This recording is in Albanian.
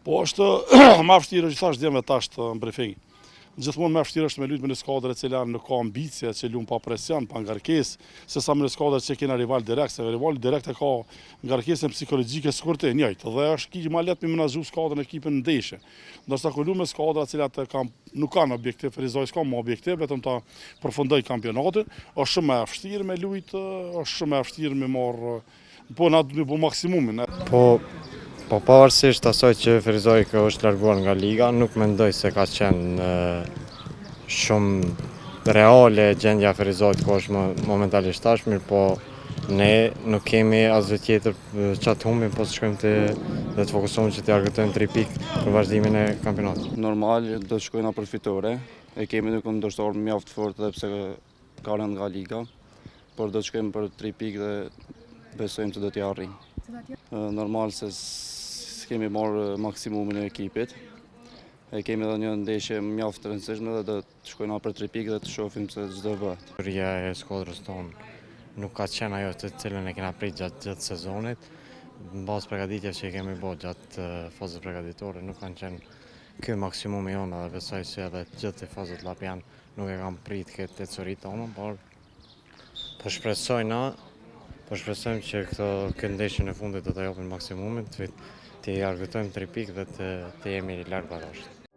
Po është ma vështirë, që thash djemve tash në briefing. Gjithmonë më vështirë është me luajt me një skuadër e cila nuk ka ambicie, që luan pa presion, pa ngarkesë, se sa me një skuadër që kena rival direkt, se rivali direkt e ka ngarkesën psikologjike sikur ti, njëjtë, dhe është ki ma lehtë me menaxhu skuadrën ekipin në ndeshje. Ndërsa kur luan me skuadra të cilat kanë nuk kanë objektiv, Ferizaj s'ka më objektiv, vetëm ta përfundoj kampionatin, është shumë më e vështirë me lujt, është shumë më e vështirë me marr po na duhet me bo maksimumin. Po, po pavarësisht asaj që Ferizaj ka është larguar nga liga, nuk mendoj se ka qenë shumë reale gjendja e Ferizajt ku është momentalisht tash, mirë po ne nuk kemi asgjë tjetër që të humbim, po të shkojmë të dhe të fokusohemi që të argëtojmë 3 pikë për vazhdimin e kampionatit. Normal, do të shkojna për fitore. E kemi një kundërshtar mjaft fort edhe pse ka rënë nga liga, por do të shkojmë për 3 pikë dhe besojmë që do t'i arrijmë. Normal se s'kemi marrë maksimumin e ekipit. E kemi edhe një ndeshje mjaft të rëndësishme dhe do të shkojna për 3 pikë dhe të shohim se ç'do bëhet. Ecuria e skuadrës tonë nuk ka qenë ajo të cilën e kena prit gjatë gjithë sezonit. Në bazë përgatitjeve që i kemi bërë gjatë fazës përgatitore nuk kanë qenë ky maksimumi jonë dhe besoj se edhe të gjithë tifozët llapjan nuk e kanë prit këtë ecuri tonë, por po shpresojna, po shpresojmë që këto këtë ndeshjen e fundit do të japin maksimumin, të, të argëtojmë 3 pikë dhe të, të jemi larg barazhit.